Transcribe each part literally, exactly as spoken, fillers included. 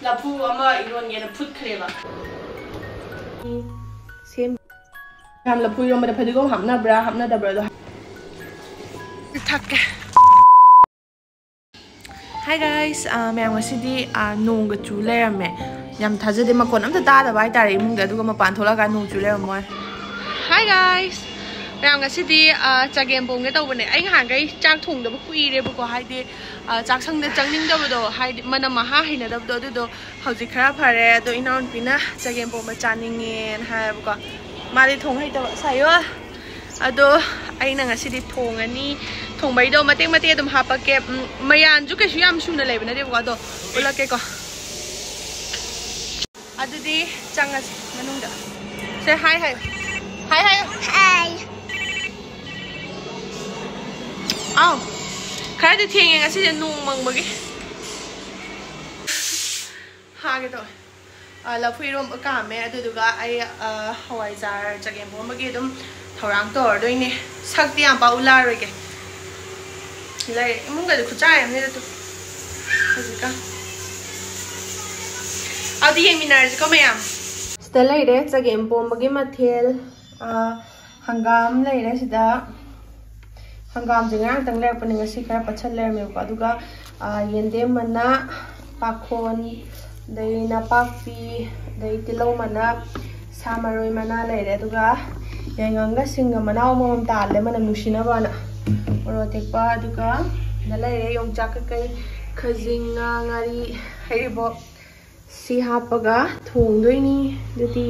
ꯂꯐꯨ ꯑꯃ ꯏꯔꯣꯟꯒꯦꯅ ꯐꯨꯠꯈ꯭ꯔꯦꯕ꯫ ꯁꯦꯝ ꯌꯥꯝ ꯂꯐꯨ ꯏꯔꯣꯟꯕꯗ ꯐꯗꯤꯒꯣꯝ ꯍꯥꯞꯅꯕ꯭ꯔꯥ ꯍꯥꯞꯅꯗꯕ꯭ꯔꯥꯗꯣ ꯊꯛꯀꯦ꯫ Hi guys, ꯑꯥ, ꯃꯌꯥꯝ ꯉꯁꯤꯗꯤ, ꯑꯥ, ꯅꯣꯡꯒ ꯆꯨ ꯂꯩꯔꯝꯃꯦ꯫ ꯌꯥꯝ ꯊꯥꯖꯗꯦ, ꯃꯈꯣꯟ ꯑꯝꯇ ꯇꯥꯗꯕ ꯍꯥꯏꯇꯥꯔꯦ ꯏꯃꯨꯡꯗ, ꯑꯗꯨꯒ ꯃꯄꯥꯟ ꯊꯣꯛꯂꯛꯑꯀꯥꯟꯗ ꯅꯣꯡ ꯆꯨ ꯂꯩꯔꯝꯕ ꯋꯥꯅꯦ꯫ Hi guys, ꯃꯌꯥꯝ ꯉꯁꯤꯗꯤ, ꯑꯥ, ꯆꯒꯦꯝ ꯄꯣꯝꯒꯦ ꯇꯧꯕꯅꯦ꯫ ꯑꯩ ꯉꯍꯥꯟꯈꯩ ꯆꯥꯛ ꯊꯣꯡꯗꯕ ꯀꯨꯏꯔꯦꯕꯀꯣ, ꯍꯥꯏꯗꯤ, ꯑꯥ, ꯆꯥꯛꯁꯪꯗ ꯆꯪꯅꯤꯡꯗꯕꯗꯣ, ꯍꯥꯏꯗꯤ ꯃꯅꯝ ꯃꯍꯥ ꯍꯩꯅꯗꯕꯗꯣ, ꯑꯗꯨꯗꯣ ꯍꯧꯖꯤꯛ ꯈꯔ ꯐꯔꯦ꯫ ꯑꯗꯣ ꯏꯅꯥꯎꯅꯨꯄꯤꯅ ꯆꯒꯦꯝ ꯄꯣꯝꯕ ꯆꯥꯅꯤꯡꯉꯦꯅ ꯍꯥꯏꯌꯦꯕꯀꯣ, ꯃꯥꯗꯤ ꯊꯣꯡ ꯍꯩꯇꯕ ꯁꯥꯏꯌꯣ꯫ ꯑꯗꯣ ꯑꯩꯅ ꯉꯁꯤꯗꯤ ꯊꯣꯡꯉꯅꯤ꯫ ꯊꯣꯡꯕꯩꯗꯣ ꯃꯇꯦꯛ ꯃꯇꯦꯛ ꯑꯗꯨꯝ ꯍꯥꯞꯄꯛꯀꯦ꯫ ꯎꯝ, ꯃꯌꯥꯟꯁꯨ ꯀꯩꯁꯨ ꯌꯥꯝ ꯁꯨꯅ ꯂꯩꯕ ꯅꯠꯇꯦꯕꯀꯣ, ꯑꯗꯣ ꯎꯠꯂꯛꯀꯦꯀꯣ꯫ ꯑꯗꯨꯗꯤ ꯆꯪꯉꯁꯤ ꯃꯅꯨꯡꯗ꯫ ꯁꯦ, hi ꯍꯥꯏꯌꯨ꯫ Hi ꯍꯥꯏꯌꯨ꯫ Hi꯫ ꯑꯥꯎ, ꯈꯔꯗꯤ ꯊꯦꯡꯉꯦ ꯉꯁꯤꯁꯦ ꯅꯣꯡ ꯃꯪꯕꯒꯤ꯫ ꯍꯥꯒꯦ ꯇꯧꯋꯦ꯫ ꯑ, ꯂꯐꯨ ꯏꯔꯣꯝꯕ ꯀꯥꯝꯃꯦ, ꯑꯗꯨꯗꯨꯒ ꯑꯩ, ꯑ, ꯍꯋꯥꯏꯖꯥꯔ ꯆꯒꯦꯝ ꯄꯣꯝꯕꯒꯤ ꯑꯗꯨꯝ ꯊꯧꯔꯥꯡ ꯇꯧꯔꯗꯣꯏꯅꯦ꯫ ꯁꯛꯇꯤ ꯌꯥꯝ ꯄꯥꯛ ꯎꯠꯂꯛꯑꯔꯣꯏꯒꯦ꯫ ꯂꯩ, ꯏꯃꯨꯡꯒꯗꯤ ꯈꯨꯠꯆꯥꯏ ꯑꯃꯅꯤꯗ ꯇꯨ꯫ ꯍꯧꯖꯤꯛꯀꯥꯟ꯫ ꯑꯗꯨꯗꯤ ꯌꯦꯡꯃꯤꯟꯅꯔꯁꯤꯀꯣ ꯃꯌꯥꯝ꯫ ꯁꯤꯗ ꯂꯩꯔꯦ ꯆꯒꯦꯝ ꯄꯣꯝꯕꯒꯤ ꯃꯊꯦꯜ꯫ ꯑ, ꯍꯪꯒꯥꯝ ꯂꯩꯔꯦ ꯁꯤꯗ꯫ ꯍꯪꯒꯥꯝꯁꯦ ꯉꯔꯥꯡꯇꯪ ꯂꯩꯔꯛꯄꯅꯦ, ꯉꯁꯤ ꯈꯔ ꯄꯠꯁꯟ ꯂꯩꯔꯝꯃꯦꯕꯀꯣ꯫ ꯑꯗꯨꯒ, ꯑ, ꯌꯦꯟꯗꯦꯝ ꯃꯅꯥ, ꯄꯥꯈꯣꯟ, ꯑꯗꯩ ꯅꯄꯥꯛꯄꯤ, ꯑꯗꯩ ꯇꯤꯜꯍꯧ ꯃꯅꯥ, ꯁꯥ ꯃꯔꯣꯏ ꯃꯅꯥ ꯂꯩꯔꯦ꯫ ꯑꯗꯨꯒ ꯌꯥꯏꯉꯪꯒ ꯁꯤꯡꯒ ꯃꯅꯥ ꯑꯃꯃꯝ ꯇꯥꯍꯜꯂꯦ, ꯃꯅꯝ ꯅꯨꯡꯁꯤꯅꯕꯅ꯫ ꯃꯣꯔꯣꯛ ꯑꯇꯦꯛꯄ, ꯑꯗꯨꯒ ꯁꯤꯗ ꯂꯩꯔꯦ ꯌꯣꯡꯆꯥꯛ ꯀꯀꯩ, ꯈꯖꯤꯡ, ꯉꯥ, ꯉꯥꯔꯤ, ꯍꯩꯔꯤꯕꯣꯞ꯫ ꯁꯤ ꯍꯥꯞꯄꯒ ꯊꯣꯡꯗꯣꯏꯅꯤ꯫ ꯑꯗꯨꯗꯤ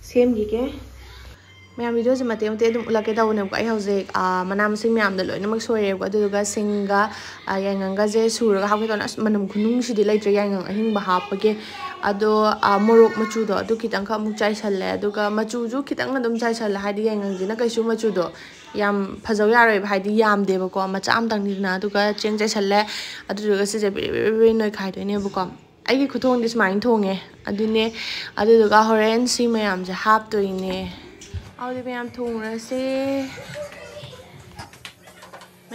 ꯁꯦꯝꯈꯤꯒꯦ꯫ ꯃꯌꯥꯝ, ꯚꯤꯗꯤꯑꯣꯁꯦ ꯃꯇꯦꯛ ꯃꯇꯦꯛ ꯑꯗꯨꯝ ꯎꯠꯂꯛꯀꯦ ꯇꯧꯕꯅꯦꯕꯀꯣ꯫ ꯑꯩ ꯍꯧꯖꯤꯛ, ꯑ, ꯃꯅꯥ ꯃꯁꯤꯡ ꯃꯌꯥꯝꯗꯣ ꯂꯣꯏꯅꯃꯛ ꯁꯣꯏꯔꯦꯕꯀꯣ, ꯑꯗꯨꯗꯨꯒ ꯁꯤꯡꯒ, ꯑ, ꯌꯥꯏꯉꯪꯒꯁꯦ ꯁꯨꯔꯒ ꯍꯥꯞꯀꯦ ꯇꯧꯕꯅꯦ꯫ ꯑꯁ, ꯃꯅꯝ ꯈꯨꯅꯨꯡꯁꯤꯗꯤ ꯂꯩꯇ꯭ꯔꯦ ꯌꯥꯏꯉꯪ ꯑꯍꯤꯡꯕ ꯍꯥꯞꯄꯒꯦ꯫ ꯑꯗꯣ, ꯑ, ꯃꯣꯔꯣꯛ ꯃꯆꯨꯗꯣ ꯑꯗꯨ ꯈꯤꯇꯪꯈꯛ ꯑꯃꯨꯛ ꯆꯥꯏꯁꯜꯂꯦ, ꯑꯗꯨꯒ ꯃꯆꯨꯁꯨ ꯈꯤꯇꯪ ꯑꯗꯨꯝ ꯆꯥꯏꯁꯜꯂꯦ, ꯍꯥꯏꯗꯤ ꯌꯥꯏꯉꯪꯁꯤꯅ ꯀꯩꯁꯨ ꯃꯆꯨꯗꯣ ꯌꯥꯝ ꯐꯖꯧ ꯌꯥꯔꯣꯏꯕ, ꯍꯥꯏꯗꯤ ꯌꯥꯝꯗꯦꯕꯀꯣ, ꯃꯆꯥ ꯑꯃꯇꯪꯅꯤꯗꯅ꯫ ꯑꯗꯨꯒ ꯆꯦꯡ ꯆꯥꯏꯁꯜꯂꯦ, ꯑꯗꯨꯗꯨꯒ ꯁꯤꯁꯦ ꯕ꯭ꯔꯤ ꯕ꯭ꯔꯤ ꯕ꯭ꯔꯤ ꯅꯣꯏꯈꯥꯏꯗꯣꯏꯅꯦꯕꯀꯣ꯫ ꯑꯩꯒꯤ ꯈꯨꯊꯣꯡꯗꯤ ꯁꯨꯃꯥꯏꯅ ꯊꯣꯡꯉꯦ꯫ ꯑꯗꯨꯅꯦ, ꯑꯗꯨꯗꯨꯒ ꯍꯣꯔꯦꯟ ꯁꯤ ꯃꯌꯥꯝꯁꯦ ꯍꯥꯞꯇꯣꯏꯅꯦ꯫ ꯑꯗꯨꯗꯤ ꯃꯌꯥꯝ ꯊꯣꯡꯉꯨꯔꯁꯦ꯫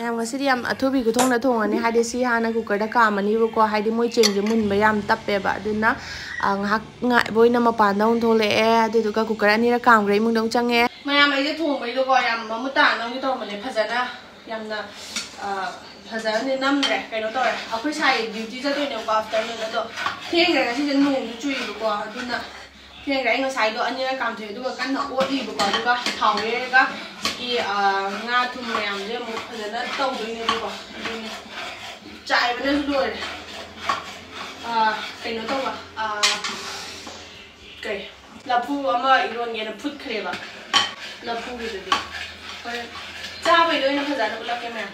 ꯃꯌꯥꯝ, ꯉꯁꯤꯗꯤ ꯌꯥꯝ ꯑꯊꯨꯕꯤ ꯈꯨꯊꯣꯡꯗ ꯊꯣꯡꯉꯅꯤ꯫ ꯍꯥꯏꯗꯤ ꯁꯤ ꯍꯥꯟꯅ ꯀꯨꯀꯔꯗ ꯀꯥꯝꯃꯅꯤꯕꯀꯣ, ꯍꯥꯏꯗꯤ ꯃꯣꯏ ꯆꯦꯡꯁꯦ ꯃꯨꯟꯕ ꯌꯥꯝ ꯇꯞꯄꯦꯕ꯫ ꯑꯗꯨꯅ ꯑ, ꯉꯥꯏꯍꯥꯛ ꯉꯥꯏꯕ ꯑꯣꯏꯅ ꯃꯄꯥꯟꯗ ꯑꯃꯨꯛ ꯊꯣꯛꯂꯛꯑꯦ꯫ ꯑꯗꯨꯗꯨꯒ ꯀꯨꯀꯔ ꯑꯅꯤꯔꯛ ꯀꯥꯝꯈ꯭ꯔꯦ, ꯏꯃꯨꯡꯗ ꯑꯃꯨꯛ ꯆꯪꯉꯦ꯫ ꯃꯌꯥꯝ, ꯑꯩꯁꯦ ꯊꯣꯡꯕꯩꯗꯣꯀꯣ ꯌꯥꯝ ꯃꯃꯨꯠ ꯇꯥꯅ ꯅꯝꯒꯦ ꯇꯧꯔꯝꯕꯅꯦ꯫ ꯐꯖꯅ ꯌꯥꯝꯅ ꯑ, ꯐꯖꯅꯗꯤ ꯅꯝꯗ꯭ꯔꯦ꯫ ꯀꯩꯅꯣ ꯇꯧꯔꯦ, ꯑꯩꯈꯣꯏ ꯁꯥꯏ ꯗ꯭ꯌꯨꯇꯤ ꯆꯠꯇꯣꯏꯅꯦꯕꯀꯣ ꯑꯥꯐꯇꯔꯅꯨꯟ꯫ ꯑꯗꯣ ꯊꯦꯡꯈ꯭ꯔꯦ, ꯉꯁꯤꯁꯦ ꯅꯣꯡꯁꯨ ꯆꯨꯏꯕꯀꯣ꯫ ꯑꯗꯨꯅ ꯊꯦꯡꯈ꯭ꯔꯦ꯫ ꯑꯩ ꯉꯁꯥꯏꯗꯣ ꯑꯅꯤꯔꯛ ꯀꯥꯝꯊꯣꯛꯑꯦ, ꯑꯗꯨꯒ ꯀꯟꯅ ꯑꯣꯠꯂꯤꯕꯀꯣ꯫ ꯑꯗꯨꯒ ꯊꯥꯎ ꯌꯩꯔꯒ ꯁꯤꯒꯤ, ꯑ, ꯉꯥ ꯊꯨꯝ ꯃꯌꯥꯝꯁꯦ ꯑꯃꯨꯛ ꯐꯖꯅ ꯇꯧꯗꯣꯏꯅꯦꯕꯀꯣ꯫ ꯑꯗꯨꯅꯦ ꯆꯥꯏꯕꯅꯁꯨ ꯂꯣꯏꯔꯦ꯫ ꯑ, ꯀꯩꯅꯣ ꯇꯧꯕ, ꯑ, ꯀꯩ, ꯂꯐꯨ ꯑꯃ ꯏꯔꯣꯟꯒꯦꯅ ꯐꯨꯠꯈ꯭ꯔꯦꯕ꯫ ꯂꯐꯨꯒꯤꯗꯨꯗꯤ ꯍꯣꯔꯦꯟ ꯆꯥꯕꯩꯗ ꯑꯣꯏꯅ ꯐꯖꯅ ꯎꯠꯂꯛꯀꯦ ꯃꯌꯥꯝ꯫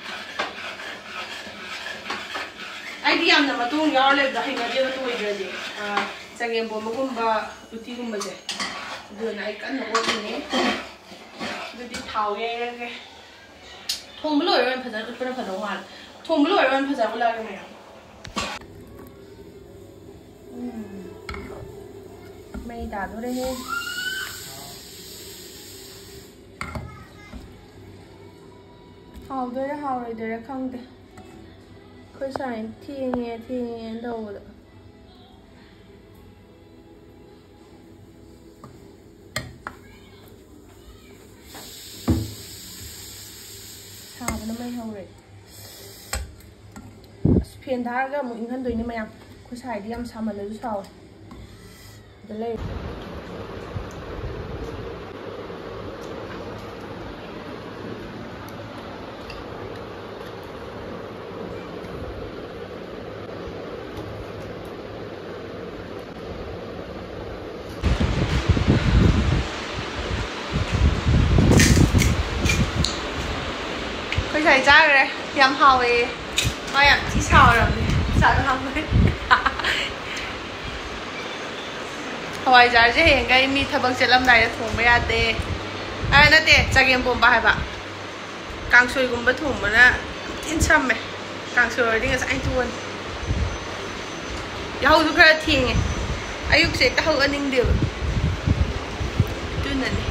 ꯑꯩꯗꯤ ꯌꯥꯝꯅ ꯃꯇꯣꯡ ꯌꯥꯎꯔ ꯂꯩꯕꯗꯣ ꯍꯩꯅꯗꯦꯕ, ꯇꯣꯏꯗ꯭ꯔꯗꯤ꯫ ꯑꯥ, ꯆꯒꯦꯝꯄꯣꯝꯕꯒꯨꯝꯕ, ꯎꯇꯤꯒꯨꯝꯕꯁꯦ꯫ ꯑꯗꯨꯅ ꯑꯩ ꯀꯟꯅ ꯑꯣꯠꯂꯤꯅꯦ꯫ ꯑꯗꯨꯗꯤ ꯊꯥꯎ ꯌꯩꯔꯒꯦ꯫ ꯊꯣꯡꯕ ꯂꯣꯏꯔꯒ ꯑꯣꯏꯅ ꯐꯖꯅ ꯎꯠꯄꯅ ꯐꯗꯧ ꯃꯥꯜꯂꯦ꯫ ꯊꯣꯡꯕ ꯂꯣꯏꯔꯒ ꯑꯣꯏꯅ ꯐꯖꯅ ꯎꯠꯂꯛꯑꯒꯦ ꯃꯌꯥꯝ꯫ ꯎꯝ꯫ ꯃꯩ ꯇꯥꯗꯣꯔꯦꯍꯦ꯫ ꯍꯥꯎꯗꯣꯏꯔꯥ ꯍꯥꯎꯔꯣꯏꯗꯣꯏꯔꯥ ꯈꯪꯗꯦ꯫ ꯑꯩꯈꯣꯏ ꯁꯥꯏꯅ ꯊꯦꯡꯉꯦ, ꯊꯦꯡꯉꯦꯅ ꯇꯧꯕꯗ꯫ ꯁꯥꯕꯅ ꯃꯩ ꯍꯧꯔꯦ꯫ ꯑꯁ, ꯐꯦꯟ ꯊꯥꯔꯒ ꯑꯃꯨꯛ ꯏꯪꯍꯟꯗꯣꯏꯅꯦ ꯃꯌꯥꯝ꯫ ꯑꯩꯈꯣꯏ ꯁꯥꯏꯗꯤ ꯌꯥꯝ ꯁꯥꯃꯜꯂꯁꯨ ꯁꯥꯎꯋꯦ꯫ ꯑꯗ ꯂꯩ꯫ ꯑꯩꯈꯣꯏ ꯁꯥꯏ ꯆꯥꯈ꯭ꯔꯦ꯫ ꯌꯥꯝ ꯍꯥꯎꯋꯦ꯫ ꯃꯥ ꯌꯥꯝ ꯊꯤ ꯁꯥꯎꯔꯕꯅꯦ꯫ ꯆꯥꯛ ꯂꯥꯝꯕꯩ꯫ ꯍꯋꯥꯏꯖꯥꯔꯁꯦ ꯍꯌꯦꯡꯈꯩ ꯃꯤ ꯊꯕꯛ ꯆꯠꯂꯝꯗꯥꯏꯗ ꯊꯣꯡꯕ ꯌꯥꯗꯦ꯫ ꯑ, ꯅꯠꯇꯦ, ꯆꯒꯦꯝ ꯄꯣꯝꯕ ꯍꯥꯏꯕ꯫ ꯀꯥꯡꯁꯣꯏꯒꯨꯝꯕ ꯊꯣꯡꯕꯅ ꯌꯥꯝ ꯊꯤꯅ ꯁꯝꯃꯦ꯫ ꯀꯥꯡꯁꯣꯏ ꯑꯣꯏꯔꯗꯤ ꯉꯁꯥꯏ ꯇꯣꯛꯑꯅꯤ꯫ ꯌꯥꯍꯧꯁꯨ ꯈꯔ ꯊꯦꯡꯉꯦ꯫ ꯑꯌꯨꯛꯁꯦ ꯍꯦꯛꯇ ꯍꯧꯒꯠꯅꯤꯡꯗꯦꯕ꯫ ꯑꯗꯨꯅꯅꯦ꯫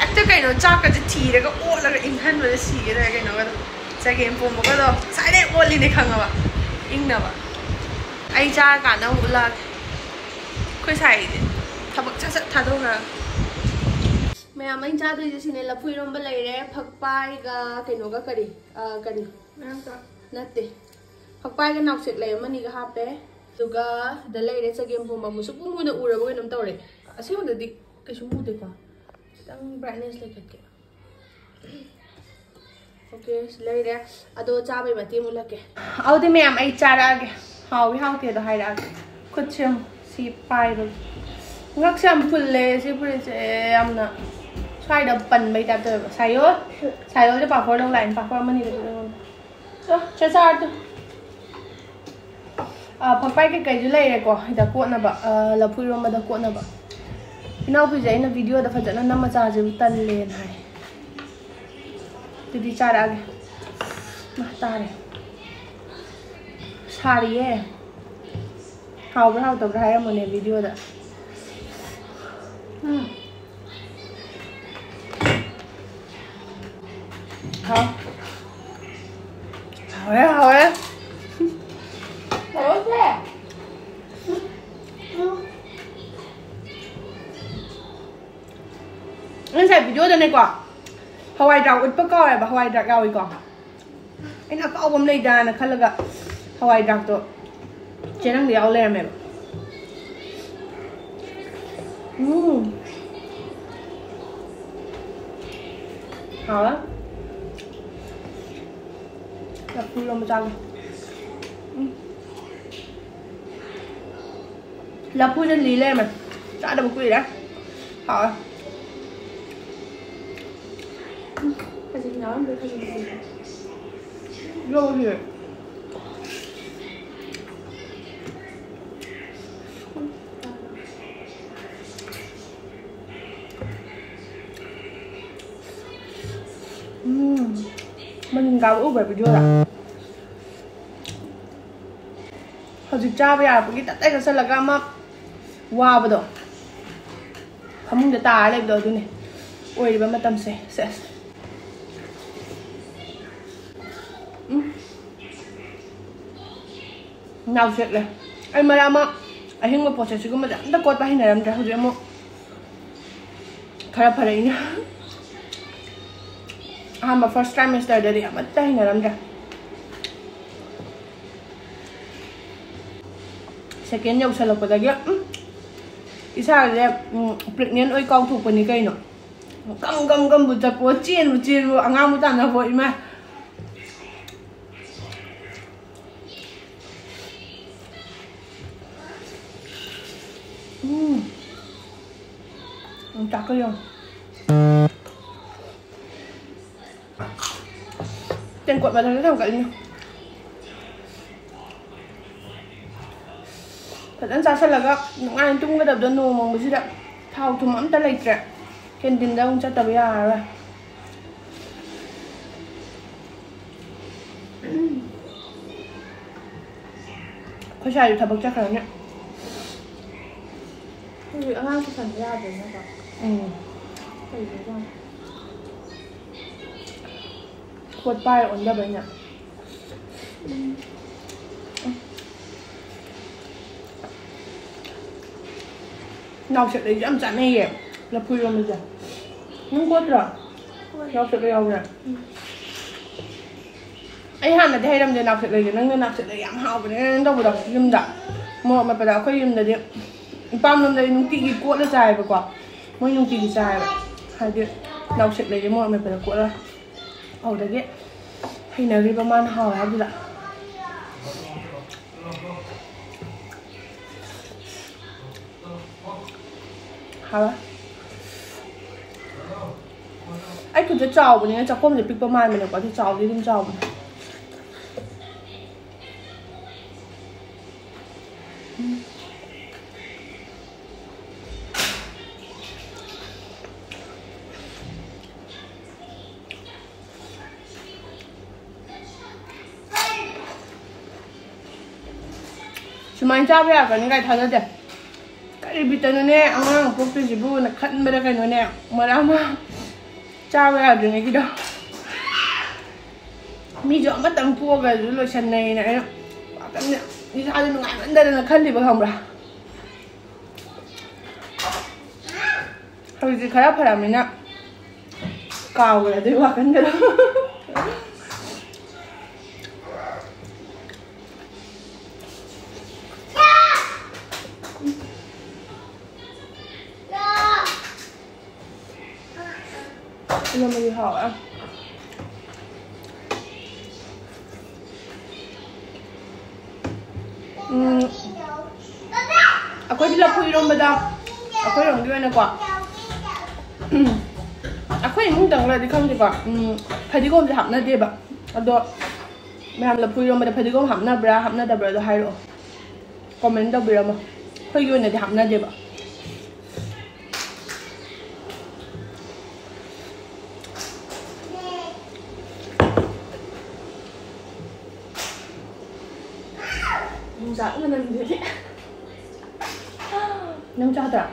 ꯍꯦꯛꯇ ꯀꯩꯅꯣ, ꯆꯥꯛꯀꯁꯦ ꯊꯤꯔꯒ ꯑꯣꯠꯂꯒ ꯏꯪꯍꯟꯕꯗ ꯁꯤꯒꯦ ꯇꯧꯋꯦ꯫ ꯀꯩꯅꯣꯒꯗꯣ, ꯆꯒꯦꯝ ꯄꯣꯝꯕꯒꯗꯣ ꯉꯁꯥꯏꯗꯩ ꯑꯣꯠꯂꯤꯅꯦ, ꯈꯪꯉꯕ? ꯏꯪꯅꯕ꯫ ꯑꯩ ꯆꯥꯔꯀꯥꯟꯗ ꯑꯃꯨꯛ ꯎꯠꯂꯛꯑꯒꯦ꯫ ꯑꯩꯈꯣꯏ ꯁꯥꯏꯁꯦ ꯊꯕꯛ ꯁꯠ ꯁꯠ ꯊꯥꯗꯣꯛꯈ꯭ꯔꯒ꯫ ꯃꯌꯥꯝ, ꯑꯩꯅ ꯆꯥꯗꯣꯏꯁꯦ ꯁꯤꯅꯦ: ꯂꯐꯨ ꯏꯔꯣꯝꯕ ꯂꯩꯔꯦ, ꯐꯛꯄꯥꯏꯒ ꯀꯩꯅꯣꯒ, ꯀꯔꯤ, ꯑ, ꯀꯔꯤ, ꯅꯠꯇꯦ, ꯐꯛꯄꯥꯏꯒ ꯅꯥꯎꯁꯦꯛ ꯂꯩ ꯑꯃꯅꯤꯒ ꯍꯥꯞꯄꯦ꯫ ꯑꯗꯨꯒ ꯁꯤꯗ ꯂꯩꯔꯦ ꯆꯒꯦꯝ ꯄꯣꯝꯕ, ꯃꯨꯁꯨꯛ ꯃꯨꯅ ꯎꯔꯕ ꯀꯩꯅꯣꯝ ꯇꯧꯔꯦ꯫ ꯑꯁꯦꯡꯕꯗꯗꯤ ꯀꯩꯁꯨ ꯃꯨꯗꯦꯀꯣ, ꯈꯤꯇꯪ brightness ꯂꯩꯈꯠꯀꯦ꯫ ꯑꯣꯀꯦ, ꯁꯤ ꯂꯩꯔꯦ꯫ ꯑꯗꯣ ꯆꯥꯕꯩ ꯃꯇꯦꯡ ꯎꯠꯂꯛꯀꯦ꯫ ꯑꯗꯨꯗꯤ ꯃꯌꯥꯝ, ꯑꯩ ꯆꯥꯔꯛꯑꯒꯦ꯫ ꯍꯥꯎꯏ ꯍꯥꯎꯇꯦꯗꯣ ꯍꯥꯏꯔꯛꯑꯒꯦ꯫ ꯈꯨꯠꯁꯦ ꯌꯦꯡꯉꯨ, ꯁꯤ ꯄꯥꯏꯕꯒꯤ ꯉꯛꯁꯦ ꯌꯥꯝ ꯐꯨꯜꯂꯦ꯫ ꯁꯤ ꯐꯨꯔꯤꯠꯁꯦ ꯌꯥꯝꯅ ꯁ꯭ꯋꯥꯏꯗ ꯄꯟꯕꯩ ꯇꯥꯏꯞ ꯇꯧꯋꯦꯕ꯫ ꯁꯥꯏꯌꯣ, ꯁꯥꯏꯌꯣꯁꯦ ꯄꯥꯐꯣꯔ ꯂꯧ ꯂꯥꯛꯑꯦ꯫ ꯄꯥꯐꯣꯔ ꯑꯃꯅꯤꯗ ꯑꯩꯉꯣꯟꯗ꯫ ꯆꯣ, ꯆꯦ ꯆꯥꯔ ꯇꯨ꯫ ꯑꯥ, ꯐꯛꯄꯥꯏ ꯀꯩꯀꯩꯁꯨ ꯂꯩꯔꯦꯀꯣ, ꯁꯤꯗ ꯀꯣꯠꯅꯕ, ꯑꯥ, ꯂꯐꯨ ꯏꯔꯣꯝꯕꯗ ꯀꯣꯠꯅꯕ꯫ ꯏꯅꯥꯎꯄꯤꯁꯦ ꯑꯩꯅ videoꯗ ꯐꯖꯅ ꯅꯝꯃ ꯆꯥꯁꯦꯕꯨ ꯇꯜꯂꯦꯅ ꯍꯥꯏ꯫ ꯑꯗꯨꯗꯤ ꯆꯥꯔꯛꯑꯒꯦ꯫ ꯃꯥ ꯇꯥꯔꯦ꯫ ꯁꯥꯔꯤꯌꯦ꯫ ꯍꯥꯎꯕ꯭ꯔꯥ ꯍꯥꯎꯇꯕ꯭ꯔꯥ ꯍꯥꯏꯔꯝꯃꯨꯅꯦ videoꯗ꯫ ꯎꯝ꯫ ꯍꯥꯎ꯫ ꯍꯥꯎꯔꯦ, ꯍꯥꯎꯔꯦ꯫ ꯍꯥꯎꯔꯦ꯫ ꯑꯩ ꯉꯁꯥꯏ videoꯗꯅꯦꯀꯣ, ꯍꯋꯥꯏ ꯗ꯭ꯔꯥꯛ ꯎꯠꯄ ꯀꯥꯎꯋꯦꯕ, ꯍꯋꯥꯏ ꯗ꯭ꯔꯥꯛ ꯌꯥꯎꯏꯀꯣ꯫ ꯑꯩꯅ ꯑꯀꯥꯎꯕ ꯑꯃ ꯂꯩꯗꯥꯅ ꯈꯜꯂꯒ ꯍꯋꯥꯏ ꯗ꯭ꯔꯥꯛꯇꯣ ꯆꯦ ꯅꯪꯗ ꯌꯥꯎ ꯂꯩꯔꯝꯃꯦꯕ꯫ ꯎꯝ꯫ ꯍꯥꯎꯋꯦ꯫ ꯂꯐꯨ ꯏꯔꯣꯝꯕ ꯆꯥꯒꯦ꯫ ꯎꯝ꯫ ꯂꯐꯨꯁꯦ ꯂꯤ ꯂꯩꯔꯝꯃꯦ꯫ ꯆꯥꯗꯕ ꯀꯨꯏꯔꯦ꯫ ꯍꯥꯎꯋꯦ꯫ ꯎꯝ, ꯈꯖꯤꯡ ꯌꯥꯎꯔꯝꯗ꯭ꯔꯦ, ꯈꯖꯤꯡ, ꯈꯖꯤꯡ꯫ ꯌꯧꯔꯤꯌꯦ꯫ ꯎꯝ꯫ ꯃꯅꯤꯟ ꯀꯥꯕ ꯎꯕ꯭ꯔꯥ videoꯗ? ꯍꯧꯖꯤꯛ ꯆꯥꯕ ꯌꯥꯔꯛꯄꯒꯤ ꯇꯞ ꯇꯥꯏ ꯆꯥꯁꯤꯜꯂꯒ ꯑꯃ ꯋꯥꯕꯗꯣ, ꯐꯃꯨꯡꯗ ꯇꯥꯔ ꯂꯩꯕꯗꯣ, ꯑꯗꯨꯅꯦ꯫ ꯑꯣꯏꯔꯤꯕ ꯃꯇꯝꯁꯦ꯫ ꯁꯦꯁ꯫ ꯎꯝ꯫ ꯅꯥꯎꯁꯦꯠꯂꯦ꯫ ꯑꯩ ꯃꯔꯛ ꯑꯃ ꯑꯍꯤꯡꯕ ꯄꯣꯠꯁꯦ ꯁꯤꯒꯨꯝꯕꯁꯦ ꯑꯝꯇ ꯀꯣꯠꯄ ꯍꯩꯅꯔꯝꯗ꯭ꯔꯦ꯫ ꯍꯧꯖꯤꯛ ꯑꯃꯨꯛ ꯈꯔ ꯐꯔꯛꯏꯅꯦ꯫ ꯑꯍꯥꯟꯕ first trimesterꯗꯗꯤ ꯑꯃꯠꯇ ꯍꯩꯅꯔꯝꯗ꯭ꯔꯦ꯫ Second ꯌꯧꯁꯜꯂꯛꯄꯗꯒꯤ, ꯎꯝ, ꯏꯁꯥꯁꯦ, ꯎꯝ, pregnant ꯑꯣꯏ ꯀꯥꯎꯊꯣꯛꯄꯅꯤ ꯀꯩꯅꯣ꯫ ꯒꯝ ꯒꯝ ꯒꯝꯕꯨ ꯆꯠꯄꯣ, ꯆꯦꯟꯕꯨ ꯆꯦꯟꯕꯨ, ꯑꯉꯥꯡꯕꯨ ꯇꯥꯟꯅꯕꯣ, ꯏꯃꯥ꯫ ꯎꯝ꯫ ꯌꯣꯡꯆꯥꯛꯀ ꯌꯦꯡꯉꯣ꯫ ꯇꯦꯡꯀꯣꯠ ꯃꯊꯛꯇ ꯊꯥꯡꯒꯠꯂꯤꯅꯦ꯫ ꯐꯖꯅ ꯆꯥꯁꯤꯜꯂꯒ ꯅꯨꯡꯉꯥꯏꯅ ꯇꯨꯝꯒꯗꯕꯗꯣ ꯅꯣꯡ ꯃꯪꯕꯁꯤꯗ꯫ ꯊꯥꯎ ꯊꯨꯝ ꯑꯝꯇ ꯂꯩꯇ꯭ꯔꯦ꯫ Canteenꯗ ꯑꯃꯨꯛ ꯆꯠꯇꯕ ꯌꯥꯔꯔꯣꯏ꯫ ꯑꯩꯈꯣꯏ ꯁ꯭ꯋꯥꯏꯗ ꯊꯕꯛ ꯆꯠꯈ꯭ꯔꯅꯤ꯫ ꯍꯧꯖꯤꯛ ꯑꯉꯥꯡ ꯄꯨꯁꯟꯕ ꯌꯥꯗ꯭ꯔꯦꯅꯀꯣ꯫ ꯎꯝ꯫ ꯀꯩꯒꯤꯅꯣ? ꯄꯣꯠ ꯄꯥꯏꯔ ꯑꯣꯟꯗꯕꯩꯅꯦ꯫ ꯅꯥꯎꯁꯦꯛ ꯂꯩꯁꯦ ꯌꯥꯝ ꯆꯥꯅꯩꯌꯦ, ꯂꯐꯨ ꯏꯔꯣꯝꯕꯁꯦ꯫ ꯅꯪ ꯀꯣꯠꯇ꯭ꯔꯣ? ꯅꯥꯎꯁꯦꯛ ꯂꯩ ꯌꯥꯎꯕꯅꯦ꯫ ꯑꯩ ꯍꯥꯟꯅꯗꯤ ꯍꯩꯔꯝꯗꯦ ꯅꯥꯎꯁꯦꯛ ꯂꯩꯁꯦ꯫ ꯅꯪꯅ ꯅꯥꯎꯁꯦꯛ ꯂꯩ ꯌꯥꯝ ꯍꯥꯎꯕꯅꯦ ꯅꯪ ꯇꯧꯕꯗꯣ ꯌꯨꯝꯗ꯫ ꯃꯣꯔꯣꯛ ꯃꯦꯠꯄꯗ ꯑꯩꯈꯣꯏ ꯌꯨꯝꯗꯗꯤ, ꯏꯄꯥꯝ ꯂꯣꯝꯗꯗꯤ ꯅꯨꯡꯇꯤꯒꯤ ꯀꯣꯠꯂ ꯆꯥꯏꯌꯦꯕꯀꯣ꯫ ꯃꯣꯏ ꯅꯨꯡꯇꯤꯒꯤ ꯆꯥꯏꯌꯦꯕ꯫ ꯍꯥꯏꯗꯤ ꯅꯥꯎꯁꯦꯛ ꯂꯩꯁꯦ ꯃꯣꯔꯣꯛ ꯃꯦꯠꯄꯗ ꯀꯣꯠꯂ꯫ ꯑꯗꯨꯗꯒꯤ ꯍꯩꯅꯈ꯭ꯔꯤꯕ ꯃꯥꯅ ꯍꯥꯎꯋꯦ ꯍꯥꯏꯕꯗꯨꯗ꯫ ꯍꯥꯎꯋꯦ꯫ ꯑꯩ ꯈꯨꯠꯁꯦ ꯆꯥꯎꯕꯅꯤꯅ ꯆꯥꯛꯈꯣꯝꯁꯦ ꯄꯤꯛꯄ ꯃꯥꯟꯕꯅꯦꯀꯣ, ꯑꯗꯨ ꯆꯥꯎꯗꯤ ꯑꯗꯨꯝ ꯆꯥꯎꯕꯅꯦ꯫ ꯁꯨꯃꯥꯏꯅ ꯆꯥꯕ ꯌꯥꯔꯛꯀꯅꯤ ꯀꯥꯏ ꯊꯥꯖꯗꯦ꯫ ꯔꯤꯕꯤꯇꯅꯅꯦ ꯑꯉꯥꯡ ꯄꯣꯛꯇꯣꯏꯁꯤꯕꯨꯅ ꯈꯟꯕꯗ ꯀꯩꯅꯣꯅꯦ, ꯃꯔꯥ ꯑꯃ ꯆꯥꯕ ꯌꯥꯗ꯭ꯔꯤꯉꯩꯒꯤꯗꯣ꯫ ꯃꯤꯁꯨ ꯑꯃꯇꯪ ꯄꯣꯛꯑꯒꯁꯨ ꯂꯣꯏꯁꯟꯅꯩꯅ ꯑꯩꯅ ꯋꯥꯈꯜꯁꯦ, ꯏꯁꯥꯁꯦ ꯅꯨꯡꯉꯥꯏꯃꯟꯗꯗꯅ ꯈꯜꯂꯤꯕ, ꯈꯪꯕ꯭ꯔꯥ? ꯍꯧꯖꯤꯛꯇꯤ ꯈꯔ ꯐꯔꯝꯃꯤꯅ ꯀꯥꯎꯈ꯭ꯔꯦ ꯑꯗꯨꯒꯤ ꯋꯥꯈꯜꯒꯗꯣ꯫ ꯏꯔꯣꯟꯕꯗꯤ ꯍꯥꯎꯋꯦ꯫ ꯎꯝ, ꯑꯩꯈꯣꯏꯗꯤ ꯂꯐꯨ ꯏꯔꯣꯟꯕꯗ ꯑꯩꯈꯣꯏꯔꯣꯝꯒꯤ ꯑꯣꯏꯅꯀꯣ, ꯎꯝ, ꯑꯩꯈꯣꯏ ꯏꯃꯨꯡ ꯇꯪꯈ꯭ꯔꯗꯤ ꯈꯪꯗꯦꯀꯣ, ꯎꯝ, ꯐꯗꯤꯒꯣꯝꯁꯦ ꯍꯥꯞꯅꯗꯦꯕ꯫ ꯑꯗꯣ ꯃꯌꯥꯝ ꯂꯐꯨ ꯏꯔꯣꯟꯕꯗ ꯐꯗꯤꯒꯣꯝ ꯍꯥꯞꯅꯕ꯭ꯔꯥ ꯍꯥꯞꯅꯗꯕ꯭ꯔꯥꯗꯣ ꯍꯥꯏꯔꯛꯑꯣ, ꯀꯣꯃꯦꯟ ꯇꯧꯕꯤꯔꯝꯃꯣ꯫ ꯑꯩꯈꯣꯏꯒꯤ ꯑꯣꯏꯅꯗꯤ ꯍꯥꯞꯅꯗꯦꯕ꯫ ꯌꯣꯡꯆꯥꯛ ꯃꯅꯝꯁꯤꯗꯤ꯫ ꯅꯪ ꯆꯥꯗ꯭ꯔꯥ?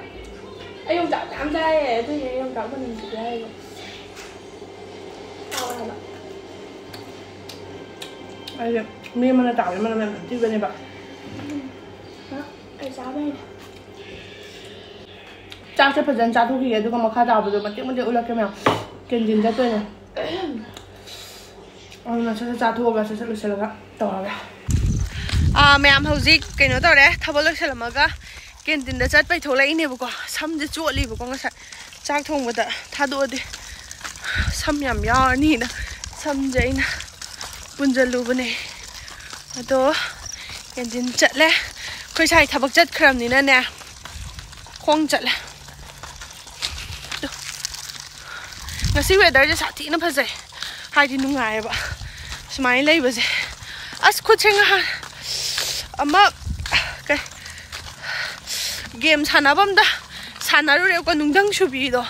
ꯑꯩ ꯌꯣꯡꯆꯥꯛ ꯃꯌꯥꯝ ꯆꯥꯏꯌꯦ, ꯑꯗꯨꯏꯅꯦ ꯑꯩ ꯌꯣꯡꯆꯥꯛ ꯃꯅꯝꯁꯤꯗꯤ ꯍꯥꯏꯔꯤꯕ꯫ ꯍꯥꯎꯋꯦ ꯍꯥꯏꯕ꯫ ꯑꯩꯁꯦ ꯃꯤ ꯑꯃꯅ ꯇꯥꯕꯗ ꯃꯅꯝ ꯌꯥꯝ ꯅꯝꯊꯤꯕꯅꯦꯕ꯫ ꯎꯝ꯫ ꯑ, ꯑꯩ ꯆꯥꯕ ꯍꯩꯅꯦ꯫ ꯆꯥꯛꯁꯦ ꯐꯖꯅ ꯆꯥꯊꯣꯛꯈꯤꯒꯦ, ꯑꯗꯨꯒ ꯃꯈꯥ ꯇꯥꯕꯗꯣ ꯃꯇꯦꯛ ꯃꯇꯦꯛ ꯎꯠꯂꯛꯀꯦ ꯃꯌꯥꯝ꯫ ꯀꯦꯟꯇꯤꯟ ꯆꯠꯇꯣꯏꯅꯦ꯫ ꯑꯗꯨꯅ ꯁꯠ ꯁꯠ ꯆꯥꯊꯣꯛꯑꯒ ꯁꯠ ꯁꯠ ꯂꯣꯏꯁꯤꯜꯂꯒ ꯇꯧꯔꯒꯦ꯫ ꯑꯥ, ꯃꯌꯥꯝ ꯍꯧꯖꯤꯛ ꯀꯩꯅꯣ ꯇꯧꯔꯦ, ꯊꯕꯛ ꯂꯣꯏꯁꯤꯜꯂꯝꯃꯒ ꯀꯦꯟꯇꯤꯟꯗ ꯆꯠꯄꯩ ꯊꯣꯛꯂꯛꯏꯅꯦꯕꯀꯣ꯫ ꯁꯝꯁꯦ ꯆꯣꯠꯂꯤꯕꯀꯣ, ꯉꯁꯥꯏ ꯆꯥꯛ ꯊꯣꯡꯕꯗ ꯊꯥꯗꯣꯛꯑꯗꯤ ꯁꯝ ꯌꯥꯝ ꯌꯥꯎꯔꯅꯤꯅ ꯁꯝꯁꯦ ꯑꯩꯅ ꯄꯨꯟꯖꯜꯂꯨꯕꯅꯦ꯫ ꯑꯗꯣ ꯀꯦꯟꯇꯤꯟ ꯆꯠꯂꯦ꯫ ꯑꯩꯈꯣꯏ ꯁꯥꯏ ꯊꯕꯛ ꯆꯠꯈ꯭ꯔꯕꯅꯤꯅꯅꯦ, ꯈꯣꯡ ꯆꯠꯂꯦ꯫ ꯇꯨ꯫ ꯉꯁꯤ weatherꯁꯦ ꯁꯥꯊꯤꯅ ꯐꯖꯩ, ꯍꯥꯏꯗꯤ ꯅꯨꯡꯉꯥꯏꯌꯦꯕ ꯁꯨꯃꯥꯏꯅ ꯂꯩꯕꯁꯦ꯫ ꯑꯁ, ꯈꯨꯠꯁꯦ ꯉꯍꯥꯟ ꯑꯃ ꯀꯩ game ꯁꯥꯟꯅꯐꯝꯗ ꯁꯥꯟꯅꯔꯨꯔꯦꯕꯀꯣ, ꯅꯨꯡꯗꯪ ꯁꯨꯕꯤꯗꯣ,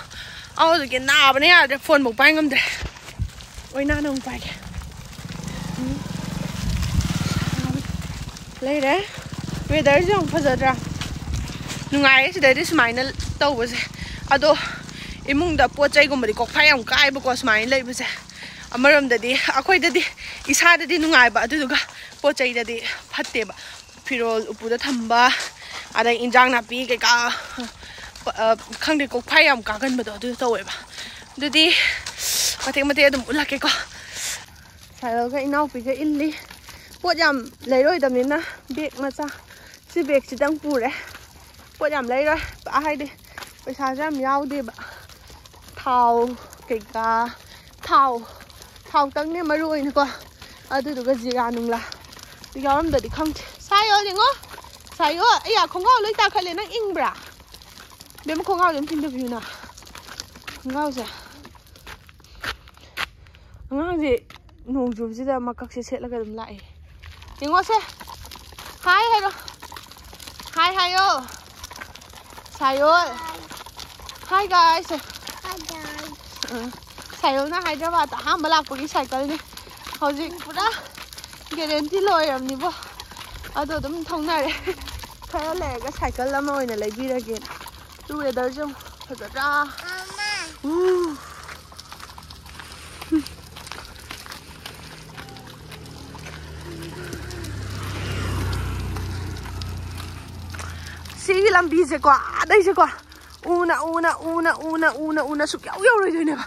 ꯑꯗꯨꯗꯨꯒꯤ ꯅꯥꯕꯅ ꯌꯥꯗ꯭ꯔꯦ, phoneꯐꯧ ꯄꯥꯏ ꯉꯝꯗ꯭ꯔꯦ꯫ ꯑꯣꯏꯅꯥꯅ ꯑꯃꯨꯛ ꯄꯥꯏꯒꯦ꯫ ꯎꯝ꯫ ꯂꯩꯔꯦ꯫ Weatherꯁꯦ ꯌꯥꯝ ꯐꯖꯗ꯭ꯔꯥ? ꯅꯨꯡꯉꯥꯏꯌꯦ ꯁꯤꯗꯗꯤ ꯁꯨꯃꯥꯏꯅ ꯇꯧꯕꯁꯦ꯫ ꯑꯗꯣ ꯏꯃꯨꯡꯗ ꯄꯣꯠ ꯆꯩꯒꯨꯝꯕꯗꯤ ꯀꯣꯛꯐꯥꯏ ꯌꯥꯝ ꯀꯥꯏꯕꯀꯣ ꯁꯨꯃꯥꯏꯅ ꯂꯩꯕꯁꯦ꯫ ꯑꯃꯔꯣꯝꯗꯗꯤ ꯑꯩꯈꯣꯏꯗꯗꯤ ꯏꯁꯥꯗꯗꯤ ꯅꯨꯡꯉꯥꯏꯕ, ꯑꯗꯨꯗꯨꯒ ꯄꯣꯠ ꯆꯩꯗꯗꯤ ꯐꯠꯇꯦꯕ꯫ ꯐꯤꯔꯣꯜ ꯎꯄꯨꯗ ꯊꯝꯕ, ꯑꯗꯩ ꯏꯟꯖꯥꯡ ꯅꯥꯄꯤ ꯀꯩꯀꯥ, ꯑ, ꯈꯪꯗꯦ, ꯀꯣꯛꯐꯥꯏ ꯌꯥꯝ ꯀꯥꯒꯟꯕꯗꯣ ꯑꯗꯨ ꯇꯧꯋꯦꯕ꯫ ꯑꯗꯨꯗꯤ ꯃꯇꯦꯛ ꯃꯇꯦꯛ ꯑꯗꯨꯝ ꯎꯠꯂꯛꯀꯦꯀꯣ꯫ ꯁꯥꯏꯀꯜꯒ ꯏꯅꯥꯎꯄꯤꯒ ꯏꯜꯂꯤ꯫ ꯄꯣꯠ ꯌꯥꯝ ꯂꯩꯔꯣꯏꯗꯕꯅꯤꯅ ꯕꯦꯒ ꯃꯆꯥ, ꯁꯤ ꯕꯦꯒꯁꯤꯗꯪ ꯄꯨꯔꯦ꯫ ꯄꯣꯠ ꯌꯥꯝ ꯂꯩꯔꯣꯏ, ꯍꯥꯏꯗꯤ ꯄꯩꯁꯥꯁꯨ ꯌꯥꯝ ꯌꯥꯎꯗꯦꯕ꯫ ꯊꯥꯎ ꯀꯩꯀꯥ, ꯊꯥꯎ, ꯊꯥꯎꯇꯪꯅꯦ ꯃꯔꯨ ꯑꯣꯏꯅꯀꯣ꯫ ꯑꯗꯨꯗꯨꯒ ꯖꯤꯔꯥ ꯅꯨꯡꯂꯥ ꯌꯥꯎꯔꯝꯗꯗꯤ ꯈꯪꯗꯦ꯫ ꯁꯥꯏꯌꯣ, ꯌꯦꯡꯉꯣ, ꯁꯥꯏꯌꯣ꯫ ꯑꯩꯌꯥ, ꯈꯣꯡꯒ꯭ꯔꯥꯎ ꯂꯣꯏ ꯇꯥꯈꯠꯂꯦ꯫ ꯅꯪ ꯏꯪꯕ꯭ꯔꯥ? ꯕꯦꯝꯃ, ꯈꯣꯡꯒ꯭ꯔꯥꯎꯁꯦ ꯑꯝ ꯊꯤꯟꯗꯕꯤꯌꯨꯅ꯫ ꯈꯣꯡꯒ꯭ꯔꯥꯎꯁꯦ꯫ ꯑꯉꯥꯡꯁꯦ ꯅꯣꯡ ꯆꯨꯕꯁꯤꯗ ꯃꯀꯛꯁꯦ ꯁꯦꯠꯂꯒ ꯑꯗꯨꯝ ꯂꯥꯛꯑꯦ꯫ ꯌꯦꯡꯉꯣꯁꯦ꯫ ꯍꯥꯏ ꯍꯥꯏꯔꯣ꯫ ꯍꯥꯏ ꯍꯥꯏꯌꯣ꯫ ꯁꯥꯏꯌꯣꯜ꯫ ꯍꯥꯏ ꯒꯥꯏꯁ꯫ ꯎꯝ꯫ ꯁꯥꯏꯌꯣꯜꯅ ꯍꯥꯏꯗ꯭ꯔꯕꯥꯗ ꯑꯍꯥꯟꯕ ꯂꯥꯛꯄꯒꯤ ꯁꯥꯏꯀꯜꯅꯤ꯫ ꯍꯧꯖꯤꯛ ꯄꯨꯔꯥ ꯒꯦꯔꯦꯟꯇꯤ ꯂꯣꯏꯔꯕꯅꯤꯕꯣ꯫ ꯑꯗꯣ ꯑꯗꯨꯝ ꯊꯧꯅꯔꯦ꯫ ꯈꯔ ꯂꯩꯔꯒ ꯁꯥꯏꯀꯜ ꯑꯃ ꯑꯣꯏꯅ ꯂꯩꯕꯤꯔꯒꯦ꯫ ꯇꯨ ꯋꯦꯗꯔꯁꯦ ꯌꯦꯡꯉꯣ꯫ ꯐꯖꯗ꯭ꯔꯥ? ꯎ꯫ ꯁꯤꯒꯤ ꯂꯝꯕꯤꯁꯦꯀꯣ, ꯑꯥꯗꯩꯁꯦꯀꯣ, ꯎꯅ, ꯎꯅ, ꯎꯅ, ꯎꯅ, ꯎꯅ, ꯎꯅ ꯁꯨꯛꯌꯧ ꯌꯧꯔꯣꯏꯗꯣꯏꯅꯦꯕ꯫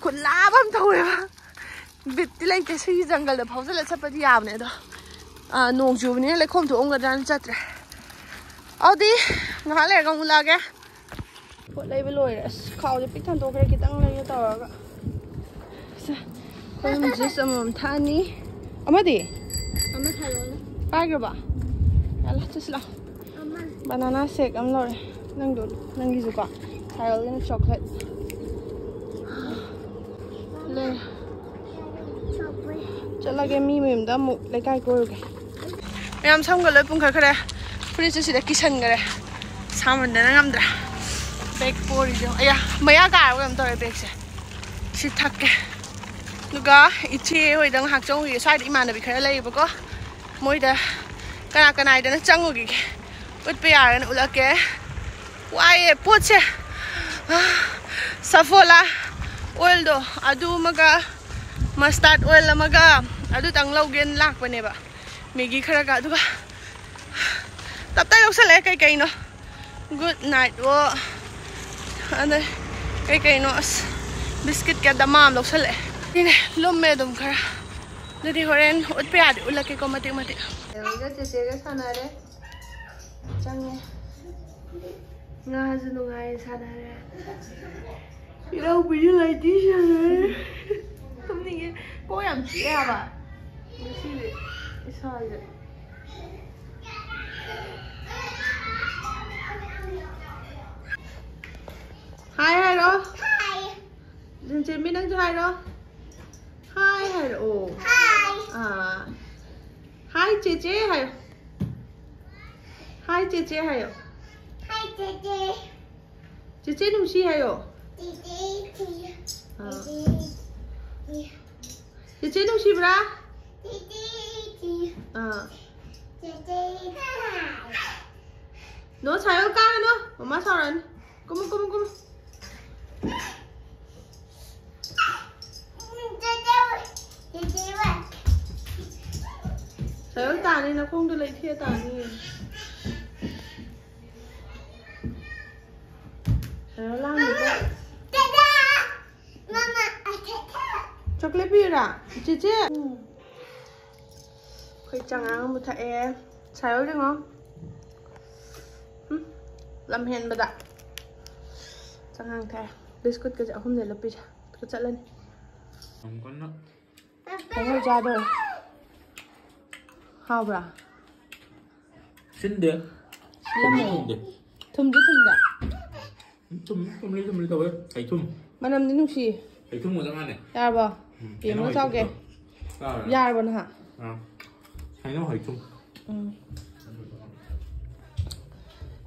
ꯈꯨꯠ ꯂꯥꯞ ꯑꯃ ꯊꯧꯋꯦꯕ꯫ ꯕꯤꯠꯇꯤ ꯂꯩꯇꯦ꯫ ꯁꯤꯒꯤ ꯖꯪꯒꯜꯗ ꯐꯥꯎꯖꯜꯂ ꯆꯠꯄꯗꯤ ꯌꯥꯕꯅꯦ ꯑꯗꯣ, ꯑꯥ, ꯅꯣꯡ ꯆꯨꯕꯅꯤꯅ ꯂꯩꯈꯣꯝ ꯊꯣꯛꯑꯝꯒꯗ꯭ꯔꯥꯅ ꯆꯠꯇ꯭ꯔꯦ꯫ ꯑꯗꯨꯗꯤ ꯉꯥꯏꯍꯥꯛ ꯂꯩꯔꯒ ꯑꯃꯨꯛ ꯂꯥꯛꯑꯒꯦ꯫ ꯄꯣꯠ ꯂꯩꯕ ꯂꯣꯏꯔꯦ꯫ ꯑꯁ, ꯈꯥꯎꯁꯦ ꯄꯤꯛ ꯊꯟꯗꯣꯛꯈ꯭ꯔꯦ, ꯈꯤꯇꯪ ꯂꯩꯒꯦ ꯇꯧꯔꯒ꯫ ꯁꯦ, ꯑꯩꯈꯣꯏ ꯑꯍꯨꯝ ꯖꯨꯁ ꯑꯃꯃꯝ ꯊꯛꯑꯅꯤ꯫ ꯑꯃꯗꯤ? ꯑꯃ ꯊꯥꯔꯛꯑꯣꯅꯦ꯫ ꯄꯥꯏꯈ꯭ꯔꯕ? ꯌꯥꯜꯂꯣ, ꯆꯠꯁꯤ ꯂꯥꯛꯑꯣ꯫ ꯑꯃ꯫ ꯕꯅꯥꯅꯥ ꯁꯦꯛ ꯑꯃ ꯂꯧꯔꯦ꯫ ꯅꯪꯗꯣ, ꯅꯪꯒꯤꯁꯨꯀꯣ꯫ ꯁꯥꯏꯌꯣꯜꯒꯤꯅ ꯆꯣꯀ꯭ꯂꯦꯠ꯫ ꯂꯩ꯫ ꯆꯠꯂꯒꯦ, ꯃꯤ ꯃꯌꯨꯝꯗ ꯑꯃꯨꯛ ꯂꯩꯀꯥꯏ ꯀꯣꯏꯔꯨꯒꯦ꯫ ꯃꯌꯥꯝ ꯁꯝꯒ ꯂꯣꯏ ꯄꯨꯡꯈꯠꯈ꯭ꯔꯦ꯫ ꯐꯨꯔꯤꯠꯁꯨ ꯁꯤꯗ ꯀꯤꯁꯟꯈ꯭ꯔꯦ꯫ ꯁꯥꯃꯟꯗꯅ ꯉꯝꯗ꯭ꯔꯦ꯫ ꯕꯦꯒ ꯄꯣꯔꯤꯁꯦ ꯌꯦꯡꯉꯣ꯫ ꯑꯌꯥ, ꯃꯌꯥ ꯀꯥꯔꯕ ꯀꯩꯅꯣꯝ ꯇꯧꯔꯦ ꯕꯦꯒꯁꯦ꯫ ꯁꯤ ꯊꯛꯀꯦ꯫ ꯑꯗꯨꯒ ꯏꯆꯦ ꯍꯣꯏꯗ ꯉꯥꯏꯍꯥꯛ ꯆꯪꯉꯨꯒꯦ꯫ ꯁ꯭ꯋꯥꯏꯗ ꯏꯃꯥꯟꯅꯕꯤ ꯈꯔ ꯂꯩꯌꯦꯕꯀꯣ꯫ ꯃꯣꯏꯗ ꯀꯅꯥ ꯀꯅꯥꯏꯗꯅ ꯆꯪꯉꯨꯈꯤꯒꯦ꯫ ꯎꯠꯄ ꯌꯥꯔꯒꯅ ꯎꯠꯂꯛꯀꯦ꯫ ꯋꯥꯏꯌꯦ ꯄꯣꯠꯁꯦ꯫ ꯁꯐꯣꯂꯥ ꯑꯣꯏꯜꯗꯣ ꯑꯗꯨ ꯑꯃꯒ, ꯃꯁꯇꯥꯔꯗ ꯑꯣꯏꯜ ꯑꯃꯒ, ꯑꯗꯨꯇꯪ ꯂꯧꯒꯦꯅ ꯂꯥꯛꯄꯅꯦꯕ꯫ ꯃꯦꯒꯤ ꯈꯔꯒ, ꯑꯗꯨꯒ ꯇꯞꯇꯥꯏ ꯂꯧꯁꯜꯂꯛꯑꯦ ꯀꯩ ꯀꯩꯅꯣ꯫ ꯒꯨꯗ ꯅꯥꯏꯠ ꯑꯣ, ꯑꯗꯩ ꯀꯩ ꯀꯩꯅꯣ, ꯑꯁ, ꯕꯤꯁꯀꯤꯠꯀ ꯗꯃꯥ ꯑꯃ ꯂꯧꯁꯜꯂꯛꯑꯦ꯫ ꯁꯤꯅꯦ, ꯂꯨꯝꯃꯦ ꯑꯗꯨꯝ ꯈꯔ꯫ ꯑꯗꯨꯗꯤ ꯍꯣꯔꯦꯟ ꯎꯠꯄ ꯌꯥꯔꯗꯤ ꯎꯠꯂꯛꯀꯦꯀꯣ, ꯃꯇꯦꯛ ꯃꯇꯦꯛ꯫ ꯆꯦꯆꯦꯒ ꯁꯥꯟꯅꯔꯦ꯫ ꯆꯪꯉꯦ꯫ ꯉꯥꯁꯨ ꯅꯨꯡꯉꯥꯏ ꯁꯥꯟꯅꯔꯦ꯫ ꯏꯅꯥꯎꯄꯤꯁꯨ ꯂꯩꯇꯦ ꯁꯥꯟꯅꯔꯦ꯫ ꯇꯨꯝꯅꯤꯡꯉꯦ꯫ ꯀꯣꯛ ꯌꯥꯝ ꯆꯤꯛꯑꯦ ꯍꯥꯏꯕ꯫ ꯉꯁꯤꯗꯤ ꯏꯁꯥꯁꯦ꯫ ꯍꯥꯏ ꯍꯥꯏꯔꯣ꯫ ꯍꯥꯏ꯫ ꯂꯟꯆꯦꯟꯕꯤ ꯅꯪꯁꯨ ꯍꯥꯏꯔꯣ꯫ ꯍꯥꯏ ꯍꯥꯏꯔꯛꯑꯣ꯫ ꯍꯥꯏ꯫ ꯑꯥ꯫ ꯍꯥꯏ ꯆꯦꯆꯦ ꯍꯥꯏꯌꯣ꯫ ꯍꯥꯏ ꯆꯦꯆꯦ ꯍꯥꯏꯌꯣ꯫ ꯍꯥꯏ ꯆꯦꯆꯦ꯫ ꯆꯦꯆꯦ ꯅꯨꯡꯁꯤ ꯍꯥꯏꯌꯣ꯫ ꯆꯦꯆꯦ ꯊꯤ꯫ ꯑꯥ꯫ ꯆꯦꯆꯦ ꯊꯤ꯫ ꯆꯦꯆꯦ ꯅꯨꯡꯁꯤꯕ꯭ꯔꯥ? ꯆꯦꯆꯦ ꯊꯤ꯫ ꯑꯥ꯫ ꯆꯦꯆꯦ ꯊꯤ꯫ ꯅꯣ ꯁꯥꯏꯌꯣ ꯀꯥꯒꯅꯣ꯫ ꯃꯃꯥ ꯁꯥꯎꯔꯛꯑꯅꯤ꯫ ꯀꯨꯝꯃꯨ, ꯀꯨꯝꯃꯨ, ꯀꯨꯝꯃꯨ꯫ ꯁꯥꯏꯌꯣ ꯇꯥꯅꯤ, ꯅꯈꯣꯡꯗꯣ ꯂꯩꯊꯦꯛꯑ ꯇꯥꯅꯤ꯫ ꯁꯥꯏꯌꯣ ꯂꯥꯡꯅꯨꯀꯣ꯫ ꯆꯣꯀ꯭ꯂꯦꯠ ꯄꯤꯌꯨꯔꯥ? ꯆꯦꯆꯦ꯫ ꯑꯩꯈꯣꯏ ꯆꯉꯥꯡ ꯑꯃꯨꯛ ꯊꯛꯑꯦ꯫ ꯁꯥꯏꯌꯣ ꯌꯦꯡꯉꯣ꯫ ꯎꯝ, ꯂꯝ ꯍꯦꯟꯕꯗ ꯆꯉꯥꯡ ꯊꯛꯑꯦ꯫ ꯕꯤꯁꯀꯨꯠꯀꯁꯦ ꯑꯍꯨꯝꯅꯦ ꯂꯨꯞꯄꯤꯁꯦ꯫ ꯑꯗꯨꯒ ꯆꯠꯂꯅꯤ꯫ ꯌꯥꯝ ꯀꯟꯅ ꯍꯩꯅꯧ ꯆꯥꯗꯣꯔꯦ꯫ ꯍꯥꯎꯕ꯭ꯔꯥ? ꯁꯤꯟꯗꯦ꯫ ꯁꯤꯜꯂꯝꯃꯣꯏ꯫ ꯊꯨꯝꯗꯦ꯫ ꯊꯨꯝꯗꯤ ꯊꯨꯝꯗ꯫ ꯊꯨꯝ, ꯊꯨꯝꯂꯤ ꯊꯨꯝꯂꯤ ꯇꯧꯋꯦ꯫ ꯍꯩꯊꯨꯝ꯫ ꯃꯅꯝꯗꯤ ꯅꯨꯡꯁꯤ꯫ ꯍꯩꯊꯨꯝꯒ ꯆꯞ ꯃꯥꯟꯅꯩ꯫ ꯌꯥꯔꯕꯣ? ꯎꯝ, ꯌꯦꯡꯉꯣ ꯍꯩꯅꯧ ꯆꯥꯎꯒꯦ꯫ ꯍꯩꯊꯨꯝꯗꯣ꯫ ꯆꯥꯔꯣꯏ꯫ ꯌꯥꯔꯕꯣ ꯅꯍꯥ? ꯑꯥ꯫ ꯍꯩꯅꯧ ꯍꯩꯊꯨꯝ꯫ ꯎꯝ꯫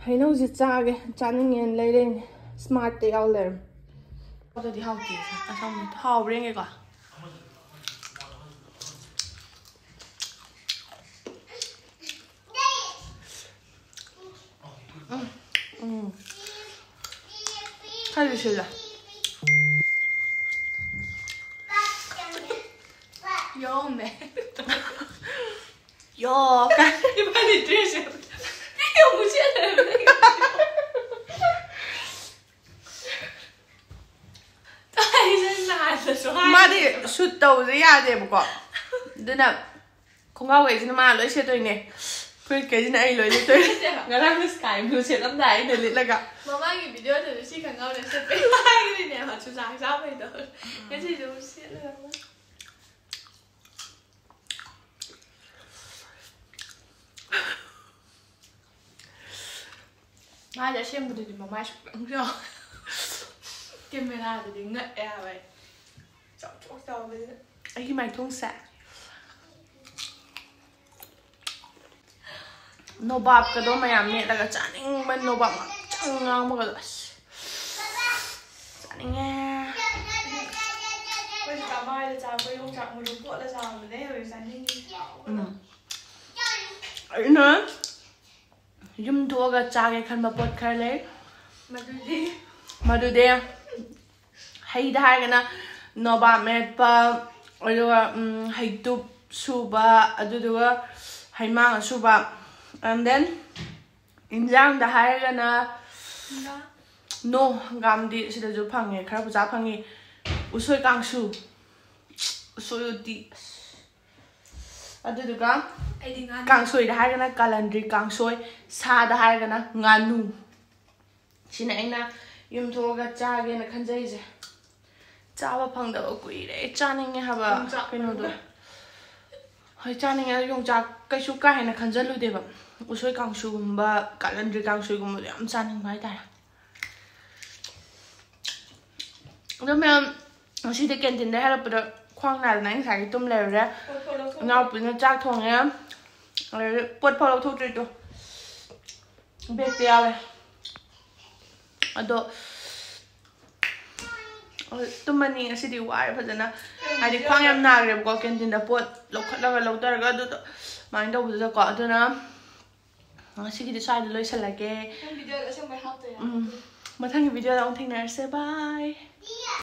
ꯍꯩꯅꯧꯁꯦ ꯆꯥꯒꯦ꯫ ꯆꯥꯅꯤꯡꯉꯦꯅ ꯂꯩꯔꯛꯏꯅꯦ꯫ ꯁ꯭ꯃꯥꯔꯠꯇ ꯌꯥꯎ ꯂꯩꯔꯝꯃꯦ꯫ ꯑꯗꯨꯗꯤ ꯍꯥꯎꯇꯦ꯫ ꯑꯁꯪꯕ ꯍꯥꯎꯕ꯭ꯔꯥ ꯌꯦꯡꯒꯦꯀꯣ꯫ ꯎꯝ, ꯎꯝ꯫ ꯈꯜꯂꯨꯁꯤꯗ꯫ ꯌꯧꯔꯝꯃꯦ꯫ ꯌꯣ꯫ ꯏꯕꯥꯅꯤ ꯗ꯭ꯔꯦꯁꯁꯦ ꯌꯧꯕ ꯁꯦꯠꯂꯦ꯫ ꯑꯩꯁꯦ ꯅꯍꯥꯟꯗꯁꯨ ꯍꯥꯏ꯫ ꯃꯥꯗꯤ ꯁꯨꯠ ꯇꯧꯕꯁꯦ ꯌꯥꯗꯦꯕꯀꯣ꯫ ꯑꯗꯨꯅ ꯈꯣꯡꯒ꯭ꯔꯥꯎꯈꯩꯁꯤꯅ ꯃꯥ ꯂꯣꯏ ꯁꯦꯠꯇꯣꯏꯅꯦ꯫ ꯐꯨꯔꯤꯠꯈꯩꯁꯤꯅ ꯑꯩ ꯂꯣꯏ ꯂꯤꯠꯇꯣꯏꯅꯦ꯫ ꯉꯔꯥꯡꯅ ꯁ꯭ꯀꯥꯏ ꯕ꯭ꯂꯨ ꯁꯦꯠꯂꯝꯗꯥꯏ ꯑꯩꯅ ꯂꯤꯠꯂꯒ꯫ ꯃꯃꯥꯡꯒꯤ ꯚꯤꯗꯤꯑꯣꯗꯁꯨ ꯁꯤ ꯈꯪꯍꯧꯗꯦ ꯁꯦꯠꯄꯩ ꯍꯥꯏꯈ꯭ꯔꯤꯅꯦꯕ ꯆꯨꯖꯥꯛ ꯆꯥꯕꯩꯗꯣ꯫ ꯉꯁꯤꯁꯨ ꯑꯃꯨꯛ ꯁꯦꯠꯂꯒ ꯑꯃꯨꯛ꯫ ꯃꯥꯁꯦ ꯑꯁꯦꯡꯕꯗꯗꯤ ꯃꯃꯥꯏ ꯁꯨꯛꯂꯪ ꯆꯥꯎ꯫ ꯀꯦꯃꯦꯔꯥꯗꯗꯤ ꯉꯛꯑꯦ ꯍꯥꯏꯕ ꯑꯩ꯫ ꯆꯥꯎꯊꯣꯛ ꯆꯥꯎꯕꯁꯤꯗ꯫ ꯑꯩꯒꯤ ꯃꯥꯏꯊꯣꯡꯁꯦ꯫ ꯅꯣꯕꯥꯞꯀꯗꯣ ꯃꯌꯥꯝ ꯃꯦꯠꯂꯒ ꯆꯥꯅꯤꯡꯕ, ꯅꯣꯕꯥꯞ ꯉꯥꯡꯁꯪ ꯉꯥꯡꯕꯒꯗꯣ ꯑꯁ ꯆꯥꯅꯤꯡꯉꯦ꯫ ꯑꯩꯈꯣꯏꯁꯨ ꯀꯃꯥꯏꯗ ꯆꯥꯕ ꯌꯣꯡꯆꯥꯛ ꯃꯔꯨ ꯇꯣꯠꯂ ꯆꯥꯕꯗꯨꯅꯦ ꯍꯧꯖꯤꯛ ꯆꯥꯅꯤꯡꯉꯤ꯫ ꯎꯝ꯫ ꯑꯩꯅ ꯌꯨꯝ ꯊꯣꯛꯑꯒ ꯆꯥꯒꯦ ꯈꯟꯕ ꯄꯣꯠ ꯈꯔ ꯂꯩ꯫ ꯃꯗꯨꯗꯤ ꯃꯗꯨꯗꯤ ꯍꯩꯗ ꯍꯥꯏꯔꯒꯅ ꯅꯣꯕꯥꯞ ꯃꯦꯠꯄ, ꯑꯗꯨꯒ ꯎꯝ, ꯍꯩꯇꯨꯞ ꯁꯨꯕ, ꯑꯗꯨꯗꯨꯒ ꯍꯩꯃꯥꯡ ꯑꯁꯨꯕ, and then ꯏꯟꯖꯥꯡꯗ ꯍꯥꯏꯔꯒꯅ ꯅꯣ, ꯍꯪꯒꯥꯝꯗꯤ ꯁꯤꯗꯁꯨ ꯐꯪꯉꯦ, ꯈꯔꯕꯨ ꯆꯥ ꯐꯪꯉꯤ꯫ ꯎꯁꯣꯏ ꯀꯥꯡꯁꯨ, ꯎꯁꯣꯏ ꯎꯇꯤ, ꯑꯗꯨꯗꯨꯒ ꯑꯩꯗꯤ ꯉꯥꯅꯨ ꯀꯥꯡꯁꯣꯏꯗ ꯍꯥꯏꯔꯒꯅ ꯀꯥꯂꯟꯗ꯭ꯔꯤ ꯀꯥꯡꯁꯣꯏ, ꯁꯥꯗ ꯍꯥꯏꯔꯒꯅ ꯉꯥꯅꯨ꯫ ꯁꯤꯅ ꯑꯩꯅ ꯌꯨꯝ ꯊꯣꯛꯑꯒ ꯆꯥꯒꯦꯅ ꯈꯟꯖꯩꯁꯦ꯫ ꯆꯥꯕ ꯐꯪꯗꯕ ꯀꯨꯏꯔꯦ, ꯆꯥꯅꯤꯡꯉꯦ ꯍꯥꯏꯕ ꯌꯣꯡꯆꯥꯛ ꯀꯩꯅꯣꯗꯣ꯫ ꯍꯣꯏ, ꯆꯥꯅꯤꯡꯉꯦ꯫ ꯑꯗꯣ ꯌꯣꯡꯆꯥꯛ ꯀꯩꯁꯨ ꯀꯥ ꯍꯦꯟꯅ ꯈꯟꯖꯜꯂꯨꯗꯦꯕ꯫ ꯎꯁꯣꯏ ꯀꯥꯡꯁꯨꯒꯨꯝꯕ, ꯀꯥꯂꯟꯗ꯭ꯔꯤ ꯀꯥꯡꯁꯣꯏꯒꯨꯝꯕꯗꯣ ꯌꯥꯝ ꯆꯥꯅꯤꯡꯕ ꯍꯥꯏꯇꯥꯔꯦ꯫ ꯑꯗꯣ ꯃꯌꯥꯝ, ꯉꯁꯤꯗꯤ ꯀꯦꯟꯇꯤꯟꯗ ꯍꯜꯂꯛꯄꯗ ꯈ꯭ꯋꯥꯡ ꯅꯥꯗꯅ ꯑꯩ ꯉꯁꯥꯏꯒꯤ ꯇꯨꯝ ꯂꯩꯔꯨꯔꯦ꯫ ꯄꯣꯠ ꯐꯥꯎ ꯂꯧꯊꯣꯛ- ꯏꯅꯥꯎꯄꯤꯅ ꯆꯥꯛ ꯊꯣꯡꯉꯦ꯫ ꯑꯗꯩꯗꯤ ꯄꯣꯠ ꯐꯥꯎ ꯂꯧꯊꯣꯛꯇ꯭ꯔꯤꯗꯣ꯫ ꯕꯦꯛꯇ ꯌꯥꯎꯔꯦ꯫ ꯑꯗꯣ ꯇꯨꯝꯃꯅꯤ ꯉꯁꯤꯗꯤ, ꯋꯥꯔꯦ ꯐꯖꯅ꯫ ꯍꯥꯏꯗꯤ ꯈ꯭ꯋꯥꯡ ꯌꯥꯝ ꯅꯥꯈ꯭ꯔꯦꯕꯀꯣ, ꯀꯦꯟꯇꯤꯟꯗ ꯄꯣꯠ ꯂꯧꯈꯠꯂꯒ ꯂꯧꯊꯔꯒ ꯑꯗꯨꯗꯣ ꯑꯗꯨꯃꯥꯏꯅ ꯇꯧꯕꯗꯨꯗꯀꯣ꯫ ꯑꯗꯨꯅ ꯉꯁꯤꯒꯤꯗꯤ ꯁ꯭ꯋꯥꯏꯗ ꯂꯣꯏꯁꯤꯜꯂꯒꯦ꯫ ꯅꯪ ꯚꯤꯗꯤꯑꯣꯗ ꯑꯁꯦꯡꯕꯩ ꯍꯥꯞꯇꯣꯏꯔꯥ? ꯎꯝ꯫ ꯃꯊꯪꯒꯤ videoꯗ ꯑꯃꯨꯛ ꯊꯦꯡꯅꯔꯁꯦ꯫ Bye.